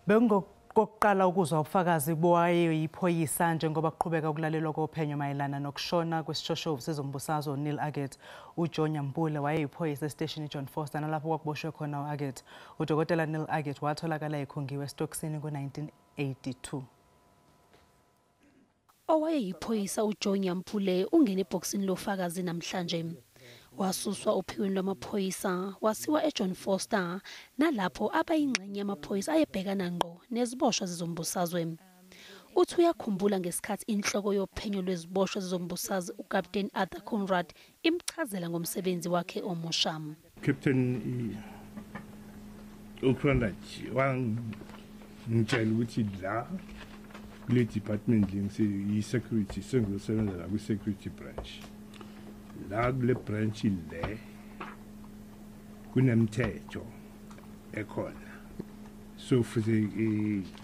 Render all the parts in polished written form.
Bekungokokuqala ukuzwa ubufakazi bowayeyiphoyisa njengoba kuqhubeka ukulalelwa kophenyo mayelana nokushona kwesishoshovu sezombusazwe uNeil Aggett. UJoe Nyampule wayeyiphoyisa esiteshini iJohn Vorster nalapho kwakuboshwe khona u-Aggett. UDokotela Neil Aggett watholakala ekhungiwe esitokisini ngo-1982. Owayeyiphoyisa uJoe Nyampule ungene ebhokisini lofakazi namhlanje. Wasuswa ophikweni lwamaphoyisa wasiwa eJohn Vorster nalapho abayingxenye yamaphoyisa ayebhekana ngqo neziboshwa zezombusazwe. Uthi uyakhumbula ngesikhathi inhloko yophenyo lweziboshwa zezombusazwe uKapteni Arthur Conrad imchazela ngomsebenzi wakhe omusha. Captain uConrad wangitshela ukuthi la kule department le yi-security, sengizosebenza la kwi-security branch. La kule branch le kunemithetho ekhona, so futhi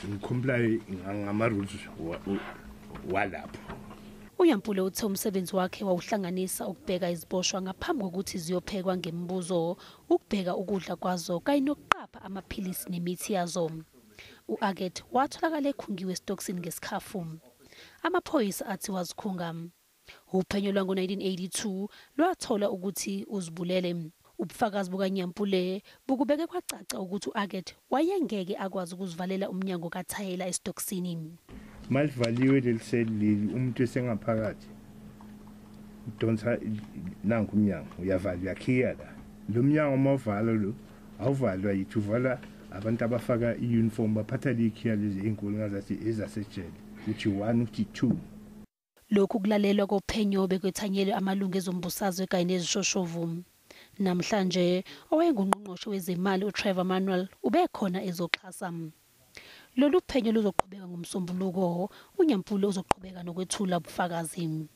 ngicomply ngama-rules walapho. UNyampule uthe umsebenzi wakhe wawuhlanganisa ukubheka iziboshwa ngaphambi kokuthi ziyophekwa ngemibuzo, ukubheka ukudla kwazo kanye nokuqapha amaphilisi nemithi yazo. U-Aggett watholakala ekhungiwe esitokisini ngesikhafu. Amaphoyisa athi wazikhunga. Uphenyo lwango-1982 lwathola ukuthi uzibulele. Ubufakazi bukaNyampule bukubeke kwacaca ukuthi u-Aggett wayengeke akwazi ukuzivalela umnyango kathayela esitokisini. Malivaliwe leli seli leli, umuntu esengaphakathi udonsa nanku umnyango, uyavala, uyakhiya la. Lo mnyango uma uvala lo awuvalwa yithi, uvala abantu abafaka i-uniform, baphatha ley'khiya lezi ey'nkulu ngazathi ezasejele, uthi 1 uthi 2. Lokhu kulalelwa kophenyo bekwethanyelwe amalungu ezombusazwe kanye nezishoshovu. Namhlanje owayengungqongqoshe wezemali uTrevor Manuel ubekhona ezoxhasa. Lolu phenyo luzoqhubeka ngoMsombuluko, uNyampule uzoqhubeka nokwethula ubufakazi.